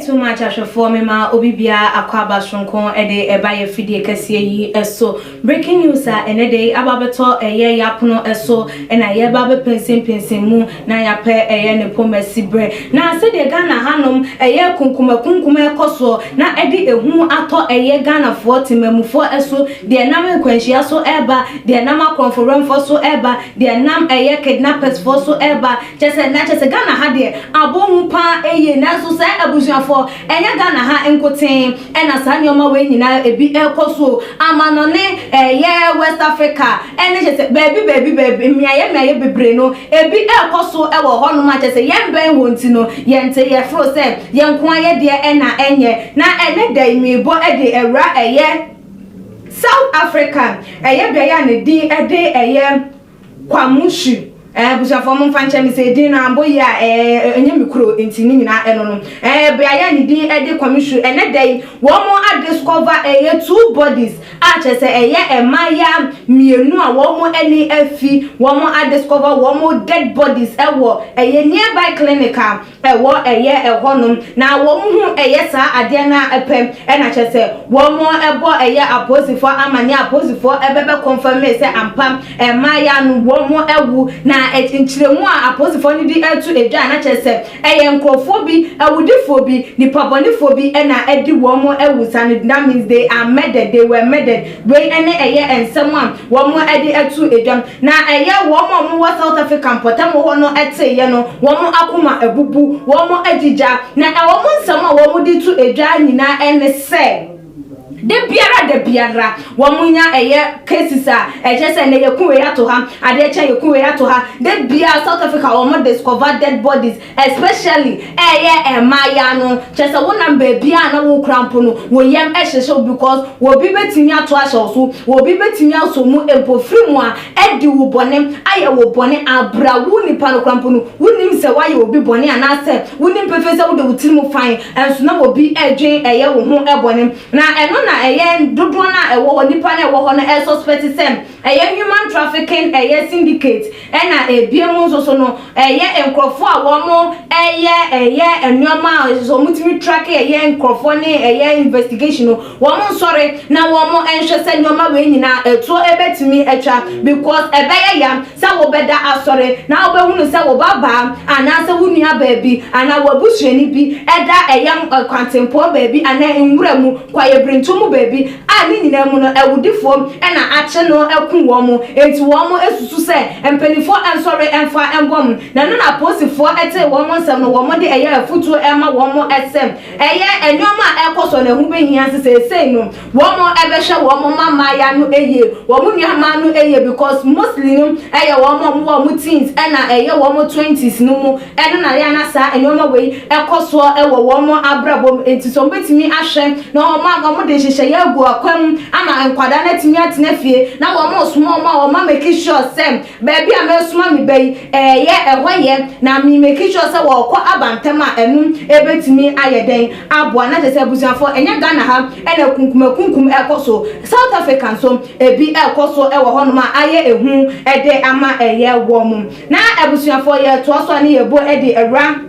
Ɛyɛ too much ahwɛfoɔ mema obi biara akɔ aba soronko de ɛba yɛ fidie kɛseɛ yi so. Breaking news a ɛnɛ da yi aba abɛtɔ ɛyɛ yɛapono so na yɛreba abɛpɛnsɛmpɛnsɛm mu na yɛapɛ ɛyɛ ne pomasi berɛ. Na sɛdeɛ Ghana hanom ɛyɛ kunkumakunkum ɛkɔ soɔ na ɛde ehu atɔ ɛyɛ Ghanafoɔ temamufoɔ so, deɛ ɛnam nkwanhyia so ɛreba, deɛ ɛnam akorɔmfowerɛmfoɔ so ɛreba, deɛ ɛnam ɛyɛ kidnappers foɔ so ɛreba, kyerɛ sɛ na kyerɛ sɛ Ghana ha deɛ abɔ hu paa ɛyie. Nanso sɛ abusuafoɔ, ɛnyɛ Ghana ha nkotee ɛna saa nneɛma wei nyinaa ebi ɛrekɔ so. Amanɔne, ɛyɛ West Africa, ɛne kyerɛ sɛ baabi baabi baabi, mmeayɛ mmeayɛ bebree no, ebi ɛrekɔ so ɛwɔ hɔnom a kyerɛ sɛ yɛn bɛn wɔ nti no yɛnte yɛforo sɛ yɛn nko ayɛ deɛ ɛna ɛnyɛ. Na ɛne da yi mibɔ ɛde ɛwura ɛyɛ South Africa, ɛyɛ beaeɛ a ne din ɛde ɛyɛ KwaMashu. Abusuafoɔ, mo mfa nkyɛn mi sɛ edin no ambɔ yi a ɛnyɛ mi kuro nti ne nyinaa ɛno no beaeɛ a ne din ɛde KwaMashu. Ɛnɛ da yi wɔn mo adiscover ɛyɛ two bodies a kyerɛ sɛ ɛyɛ mmaayea mmienu a wɔn ani afi. Wɔn adiscover wɔn dead bodies ɛwɔ ɛyɛ nearby clinic a ɛwɔ ɛyɛ ɛhɔnom. Na wɔn ho ɛyɛ saa adeɛ no a ɛpɛ ɛna kyerɛ sɛ wɔn ɛbɔ ɛyɛ apolisifoɔ ama ne apolisifoɔ ɛbɛbɛ confirm sɛ ampa mmaayea no wɔn ɛwu. Na nkyerɛmu a apolisifoɔ no de ɛto edwa na kyerɛ sɛ ɛyɛ nkurɔfoɔ bi, awudifoɔ bi, nipa bɔnefoɔ bi ɛna ɛdi wɔn ɛwu sa no. That means they are murdered, they were murdered. Wei ɛne ɛyɛ nsɛm a wɔn ɛde ɛto edwa. Na ɛyɛ wɔn a wɔwɔ South Africa mpɔtam hɔ no ɛteeɛ no, wɔn akoma abubu, wɔn agyigya. Na ɛwɔ nsɛm a wɔn de to edwa nyinaa ɛne sɛ de biara de biara wɔn nya ɛyɛ cases a ɛkyɛ sɛ ɛnɛ yɛku wei ato ha, adeɛ kyɛn yɛku wei ato ha. De biara South Africa wɔn discover dead bodies, especially ɛyɛ mmaayea no. Kyɛ sɛ wonam baabi a na wokura mpo no, wɔ yam ɛhyehyɛ wo because wɔbi bɛtumi ato ahyɛ wo so, wɔbi bɛtumi asɔ mu mpofiri mu a ɛdi wo bɔne, ayɛ wo bɔne abra wo nipa no kura mpo no. Wonim sɛ woayɛ obi bɔne anaasɛ wonim pɛfɛ sɛ wode wo tiri mu fan ɛnso na wɔbi ɛdwen ɛyɛ wo ho ɛbɔne. Na ɛno na ɛyɛ dodoɔ no a ɛwɔ hɔ, nipa no a ɛwɔ hɔ no ɛsuspect sɛ ɛyɛ human trafficking, ɛyɛ syndicate, ɛna ebien mu nso so no ɛyɛ nkurɔfoɔ a wɔn ɛyɛ nneɛma a wɔn tumi track ɛyɛ nkurɔfoɔ ne ɛyɛ investigation no, wɔn nsɔre na wɔn nhwɛ sɛ nneɛma wei nyinaa ɛtoɔ ɛbɛtumi atwa, because ɛbɛyɛ yam sɛ wɔbɛda asɔre na wɔbɛhunu sɛ wɔba baa anaasɛ wo nua baabi anaa wɔabusuani bi ɛda ɛyɛ kwantempɔn baabi anaa nwura mu, kwaeɛbirentu mu baabi a ne nyinaa mu no ɛwudifoɔ ɛna akye no ɛku wɔn mo. Eti wɔn mo esusu sɛ mpanimfoɔ nsɔre ɛmfa ɛmbɔ mu. Na ɛno na apolisifoɔ ɛte wɔn mo nsɛm no, wɔn de ɛyɛ afutuo ɛma wɔn mo ɛsɛm ɛyɛ nneɛma a ɛkɔ so na ɛho bɛhia sɛ seesei no wɔn mo ɛbɛhwɛ wɔn mo mmammaayewa no ɛyie, wɔn mo nuamaa no ɛyie, because mostly no ɛyɛ wɔn mo a wɔwɔ wɔn teens ɛna ɛyɛ wɔn mo 20s no mu ɛno na yɛn ana saa nneɛma wei ɛkɔ soɔ ɛwɔ wɔn mo abrabɔ mu. Eti sɛ wɔn bɛtumi ahwɛ na wɔn a wɔn de nhyehyɛeɛ agu akwan mu ama nkwadaa no atumi atena fie na wɔn mo soma wɔn a wɔn amake sure sɛ baabi a mɛsoma mi ba yi ɛyɛ ɛhɔ yɛ na mi make sure sɛ wɔkɔ aba ntɛm a ɛno ebɛtumi ayɛ dɛn aboa. Na kyerɛ sɛ abusuafoɔ, ɛnyɛ Ghana ha ɛna kunkum kunkum ɛkɔ so. South Africa nso ebi ɛkɔ so ɛwɔ hɔnom a ayɛ ehu ɛde ama ɛyɛ wɔn mu. Na abusuafoɔ, yɛ toa so a ne yɛ bo ɛde ɛwura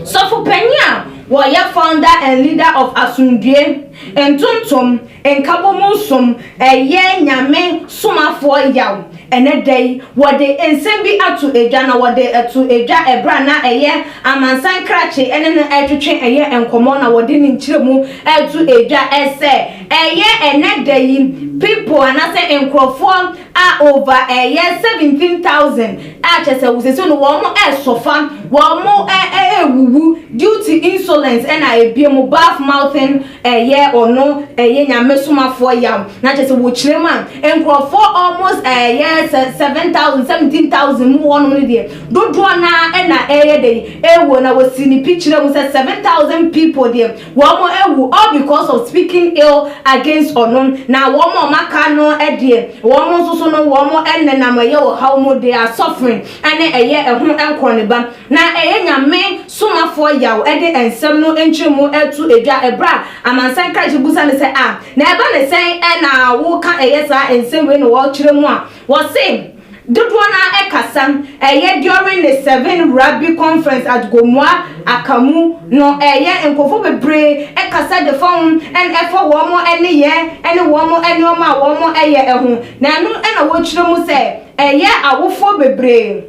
sɔfo panyin a wɔyɛ founder and leader of Asomdue Ntontom Nkabomu Som, ɛyɛ Nyame Somafoɔ Yaw. Ɛnɛ da yi wɔde nsɛm bi ato edwa, na wɔde ɛto edwa ɛbra na ɛyɛ amansan krakye ɛne no ɛtwetwe ɛyɛ nkɔmɔ, na wɔde ne nkyerɛmu ɛto edwa ɛsɛ ɛyɛ ɛnɛ da yi people anaasɛ nkurɔfoɔ a over ɛyɛ 17,000 a kyerɛ sɛ wosese no wɔn ɛsɔfa, wɔn ɛ ɛ ɛwuwu due to insolence ɛna ebie mu bad mouthing. Ɛyɛ ɔno ɛyɛ Nyame Somafoɔ Yaw na kyerɛ sɛ wɔkyerɛ mu a nkurɔfoɔ almost ɛyɛ 7,000, 17,000 mu hɔnom no deɛ dodoɔ naa ɛna ɛyɛ de ɛwɔ. Na wɔsi ne pi kyerɛ mu sɛ 7,000 people deɛ wɔn ɛwu all because of speaking ill against ɔno. Na wɔn a wɔaka no ɛdeɛ wɔn nso so no wɔn ɛnenam ɛyɛ ɔhaw mu, they are suffering ɛne ɛyɛ ɛho nkɔniba. Na ɛyɛ Nyame Somafoɔ Yaw ɛde nsɛm no nkyerɛ mu ɛto edwa ɛbrɛ a amansan krakye busa ne sɛ a na ɛba ne sɛn ɛna wɔka ɛyɛ saa nsɛm wei na wɔkyerɛ mu a wɔse Dodoɔ no ara kasa ɛyɛ during ne Seven Rugby Conference at Gomoa Akamu no ɛyɛ nkurɔfoɔ bebree kasa de fa ho ɛna ɛfa wɔn nneyɛɛ ne wɔn nnoɔma a wɔn yɛ ho. Na ɛno na wɔkyerɛ mu sɛ ɛyɛ awofoɔ bebree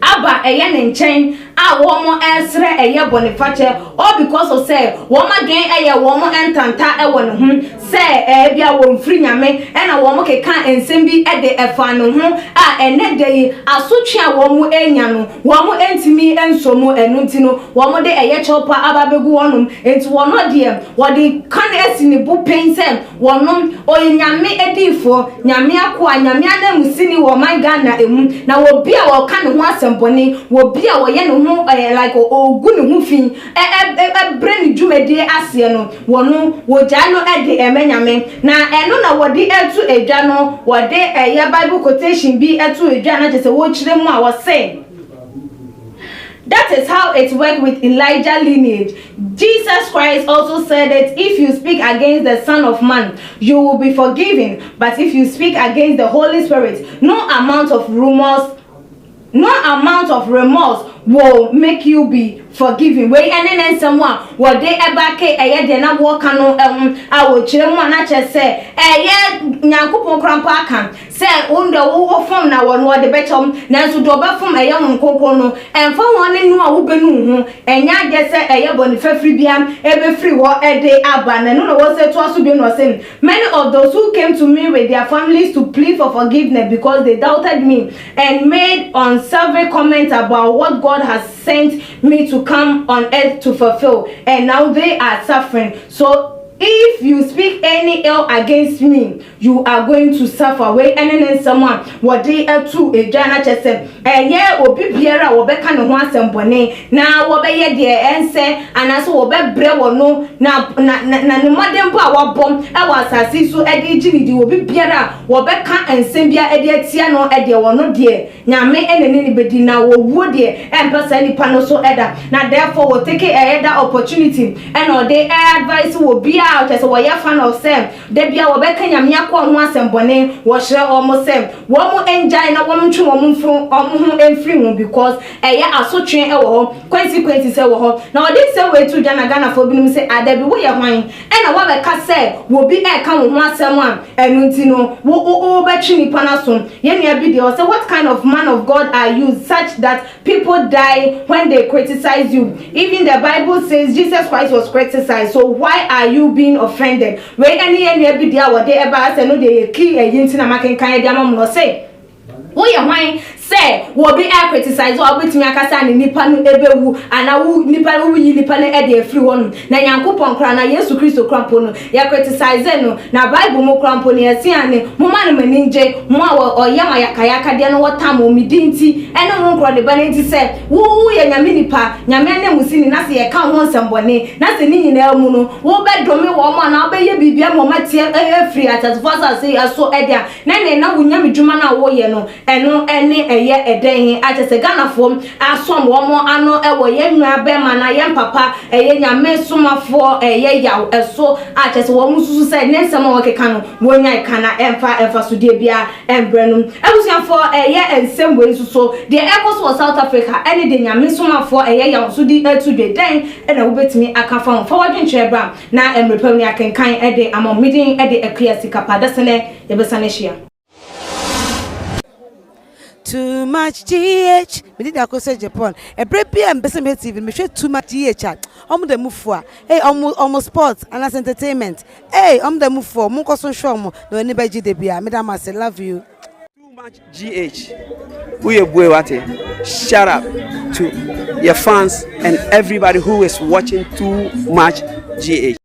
aba ɛyɛ ne nkyɛn a wɔn resrɛ ɛyɛ bɔnefakyɛ all because of sɛ wɔn adwene ɛyɛ wɔn ntanta ɛwɔ ne ho sɛ ɛbia wɔn firi Nyame ɛna wɔn keka nsɛm bi ɛde ɛfa ne ho a ɛnɛ da yi asotwe a wɔn ɛnya no wɔn ɛntumi nso mu. Ɛno nti no wɔn de ɛyɛ kyɛw pa aba abɛgu wɔnom. Nti wɔn deɛ wɔde kan asi ne bo pen sɛ wɔnom ɔyɛ Nyame adiyifoɔ, Nyame akoa, Nyame ananmusini wɔ ɔman Ghana emu, na obi a ɔka ne ho asɛm bɔne, obi a ɔyɛ ne ho like ɔgu ne ho fi, ɛbrɛ ne dwumadie aseɛ no, wɔno wɔgyae no de ɛmɛ Nyame. Na ɛno na wɔde ɛto edwa no, wɔde ɛyɛ Bible quotation bi ɛto edwa na kyerɛ sɛ wɔkyerɛ mu a wɔse, "That is how it worked with Elijah lineage. Jesus Christ also said that if you speak against the Son of Man, you will be forgiven. But if you speak against the Holy Spirit, no amount of remorse will make you be forgiven." Wei ɛne ne nsɛm a wɔde ɛba ke ɛyɛ deɛ na wɔka no ɛho a wɔkyerɛ mu a na kyerɛ sɛ ɛyɛ Nyankopɔn koraa mpo aka sɛ wo deɛ wowɔ fam na wɔn wɔde bɛkyɛw, nanso deɛ ɔbɛfom ɛyɛ wɔn kronkron no, ɛmfa wɔn ne no a wobɛnu ho, ɛnyɛ adeɛ sɛ ɛyɛ bɔne fafiri bia ɛbɛfiri hɔ ɛde aba. Na ɛno na wɔsɛ toa so bio na ɔsɛ, "Many of those who came to me with their families to plead for forgiveness because they doubted me and made unsavory comments about what God has sent me to come on earth to fulfill, and now they are suffering. So if you speak any ill against me, you are going to suffer." Wei ɛne ne nsɛm a wɔde ɛto edwa na kyerɛ sɛ ɛyɛ obi biara a wɔbɛka ne ho asɛm bɔne na wɔbɛyɛ deɛ ɛnsɛ anaasɛ wɔbɛbrɛ wɔ no na ne mmɔdenbɔ a wabɔ ɛwɔ asase so ɛde gye ne di, obi biara a wɔbɛka nsɛm bia ɛde atia no ɛdeɛ, wɔ no deɛ Nyame ɛna ne ne bɛdi na wɔwuo deɛ ɛmpɛ saa nipa no so ɛda. Na therefore wɔ take ɛyɛ da opportunity ɛna ɔde advice wɔ biara kyerɛ sɛ wɔyɛ fan of sɛ da bia wɔbɛka Nyame akɔ ho asɛm bɔne, wɔhyerɛ wɔn sɛ wɔn ngyae na wɔn ntwe wɔn mfiri wɔn ho mfiri ho because ɛyɛ asotwe ɛwɔ hɔ, consequences ɛwɔ hɔ. Na ɔde nsɛm wɔ etu dwa na Ghanafoɔ binom sɛ adabi woyɛ hwan ɛna wɔbɛka sɛ wɔbi ɛka wɔn ho asɛm a ɛno nti no wo wo wobɛtwe nipa n'aso. Yɛn nua bi deɛ ɔsɛ, "What kind of man of God are you such that people die when they criticize you? Even the Bible says Jesus Christ was criticized, so why are you being offended?" Wei ɛne yɛn nua bi deɛ a wɔde ɛba asɛ no deɛ yɛ kii ɛyi nti na makenkan ɛde ama mu no ɔsɛ woyɛ hwan sɛ wɔbi ɛ criticize a wobɛtumi akasa ne nipa no ɛbɛwu anaa wo nipa no woyi nipa no ɛde afiri hɔ nom? Na Nyankopɔn koraa na Yesu Kristo kora mpo no yɛ criticize no, na Bible mu kora mpo no yɛse a ne moma no m'ani ngye mo a ɔyɛ ma yakayakadeɛ no wɔtam wɔ me di nti ɛne mo nkorɔ ne ba no nti sɛ woyɛ Nyame nipa, Nyame ananmusini, na sɛ yɛka ho nsɛmbɔne na sɛ ne nyinaa mu no wobɛdome wɔ mo anaa wobɛyɛ biribi ama ɔma teɛ afiri ateasefoɔ asase so ɛde a na ne na wo Nyame dwuma no a woyɛ no ɛno ɛne ɛyɛ ɛdɛn akyɛ sɛ Ghanafoɔ asɔm wɔn ano ɛwɔ yɛn nua bɛrima na yɛn papa ɛyɛ Nyame somafoɔ ɛyɛ Yaw ɛso akyɛ sɛ wɔn susu sɛ ne nsɛm a wɔkeka no wɔnya ɛka na ɛmfa sodeɛ biara ɛmbrɛ no. Abusuafoɔ, ɛyɛ nsɛm wei nso so deɛ ɛkɔ so wɔ South Africa ɛne deɛ Nyame somafoɔ ɛyɛ Yaw so de atu dwe dɛn ɛna wobɛtumi aka fa ho? Fa wadwentwerɛ bra na mmerɛ pam ne akenkan ɛde ama mmeden ɛde Akua Sika Pa dasɛnɛ yɛbɛsane ahyia. Too Much GH, mede de akɔ sɛ Japan ɛberɛ bi a mpɛ sɛ mehwɛ TV, mehwɛ Too Much GH a ɔmo da mu fo a ei ɔmo sport anaasɛ entertainment ei ɔmo da mu fo. Ɔmo nkɔ so nhwɛ ɔmo na ɔni bɛgye de bia. Meda mo ase, love you. Too Much GH. Uye bue wate. Shout out to your fans and everybody who is watching Too Much GH.